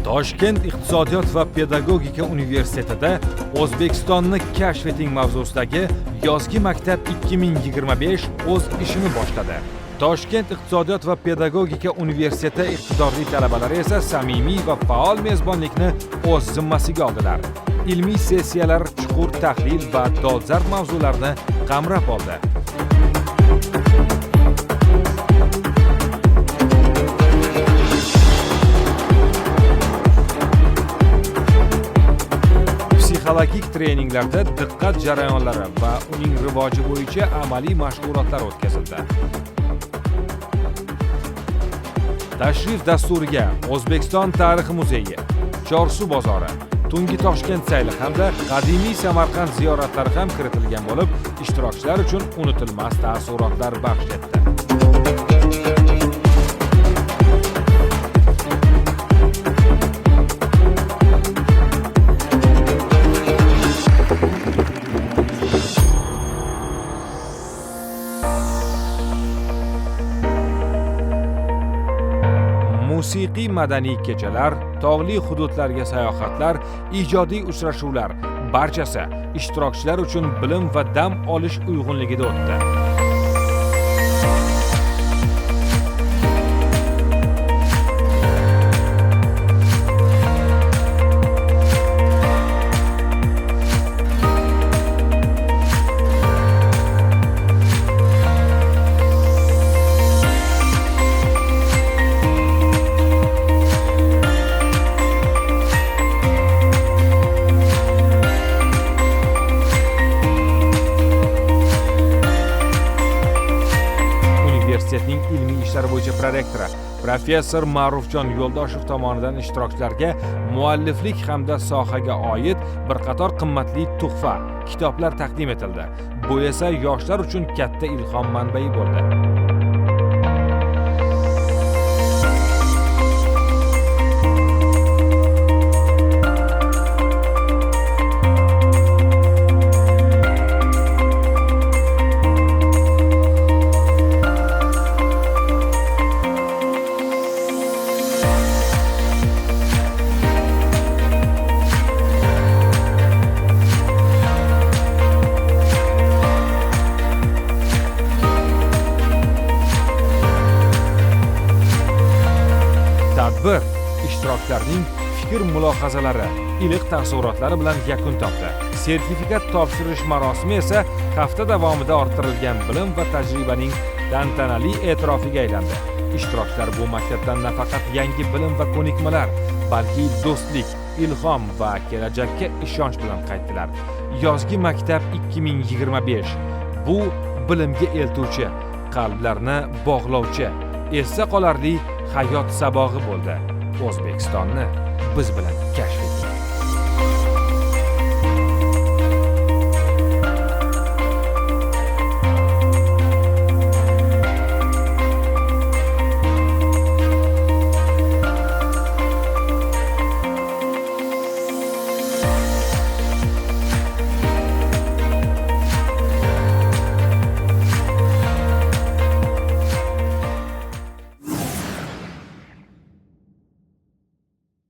Toshkent iqtisodiyot va pedagogika universitetida O'zbekistonni kashf eting mavzusidagi yozgi maktab 2025 o'z ishini boshladi. Toshkent iqtisodiyot va pedagogika universiteti iqtidorli talabalari esa samimiy va faol mezbonlikni o'z zimmasiga oldilar. Ilmiy sessiyalar chuqur tahlil va dolzarb mavzularni qamrab oldi. Psixologik treninglarda diqqat jarayonlari va uning rivoji bo'yicha amaliy mashg'ulotlar o'tkazildi. Tashrif dasturiga O'zbekiston tarixi muzeyi, Chorsu bozori, tungi Toshkent sayli hamda qadimiy Samarqand ziyoratlari ham kiritilgan bo'lib, ishtirokchilar uchun unutilmas taassurotlar baxsh etdi. Musiqiy madaniy kechalar, tog'li hududlarga sayohatlar, ijodiy uchrashuvlar barchasi ishtirokchilar uchun bilim va dam olish uyg'unligida o'tdi. Universitetning ilmiy ishlar bo'yicha prorektori professor Ma'rufjon Yo'ldoshev tomonidan ishtirokchilarga mualliflik hamda sohaga oid bir qator qimmatli tuhfa, kitoblar taqdim etildi. Bu esa yoshlar uchun katta ilhom manbai bo'ldi. Tadbir ishtirokchilarning fikr mulohazalari, iliq taassurotlari bilan yakun topdi. Sertifikat topshirish marosimi esa hafta davomida orttirilgan bilim va tajribaning tantanali e'tirofiga aylandi. Ishtirokchilar bu maktabdan nafaqat yangi bilim va ko'nikmalar, balki do'stlik, ilhom va kelajakka ishonch bilan qaytdilar. Yozgi maktab 2025 bu bilimga eltuvchi, qalblarni bog'lovchi, esda qolarli hayot sabog'i bo'ldi. O'zbekistonni biz bilan kashf